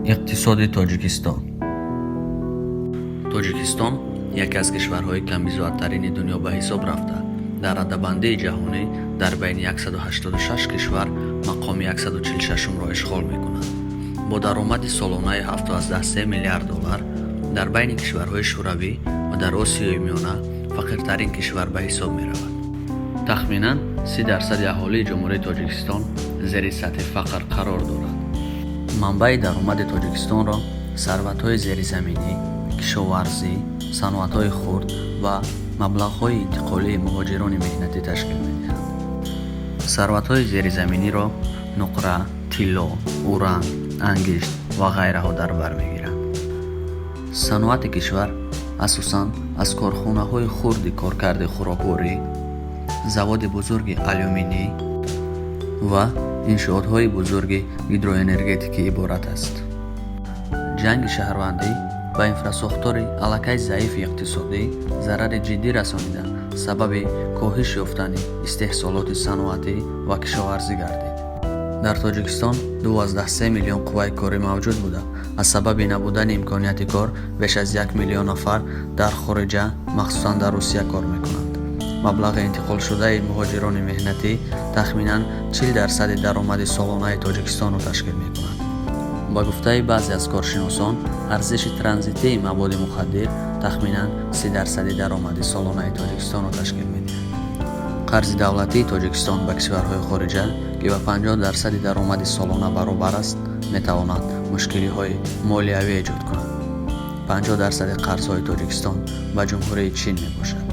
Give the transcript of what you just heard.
Иқтисоди Тоҷикистон. Тоҷикистон яке аз кишварҳои камбизоаттарини дунё ба ҳисоб рафта, дар радабандии ҷаҳонӣ дар байни 186 кишвар мақоми 146-умро ишғол мекунад. Бо даромади солонаи 7,3 миллиард доллар дар байни кишварҳои Шӯравӣ ва дар Осиёи Миёна фақиртарин кишвар ба ҳисоб меравад. Тахминан 30 дарсади аҳолии Ҷумҳурии Тоҷикистон зери сатҳи фақр қарор дорад. Манбаи даромади Тоҷикистонро сарватҳои зеризаминӣ, кишоварзӣ, саноатҳои хурд ва маблағҳои интиқолии муҳоҷирони меҳнатӣ ташкил медиҳанд. Сарватҳои зеризаминиро нуқра, тилло, уран, ангишт ва ғайраҳо дар бар мегиранд. Саноати кишвар асосан аз корхонаҳои хурди коркарди хӯрокворӣ, заводи бузурги алюминӣ ва иншоотҳои бузурги гидроэнергетикӣ иборат аст. Ҷанги шаҳрвандӣ ба инфрасохтори аллакай заифи иқтисодӣ зарари ҷиддӣ расонида, сабаби коҳиш ёфтани истеҳсолоти саноатӣ ва кишоварзӣ гардид. Дар Тоҷикистон 2,3 миллион қувваи корӣ мавҷуд буда, аз сабаби набудани имконияти кор беш аз 1 миллион нафар дар хориҷа, махсусан дар Русия, кор мекунанд. Маблағи интиқолшудаи муҳоҷирони меҳнатӣ тахминан 40 дарсади даромади солонаи Тоҷикистонро ташкил мекунад. Ба гуфтаи баъзе аз коршиносон, арзиши транзитии маводи мухаддир тахминан 30 дарсади даромади солонаи Тоҷикистонро ташкил медиҳад. Қарзи давлатии Тоҷикистон ба кишварҳои хориҷа, ки ба 50 дарсади даромади солона баробар аст, метавонад мушкилиҳои молиявӣ эҷод кунад. 50 дарсади қарзҳои Тоҷикистон ба Ҷумҳурии Чин мебошад.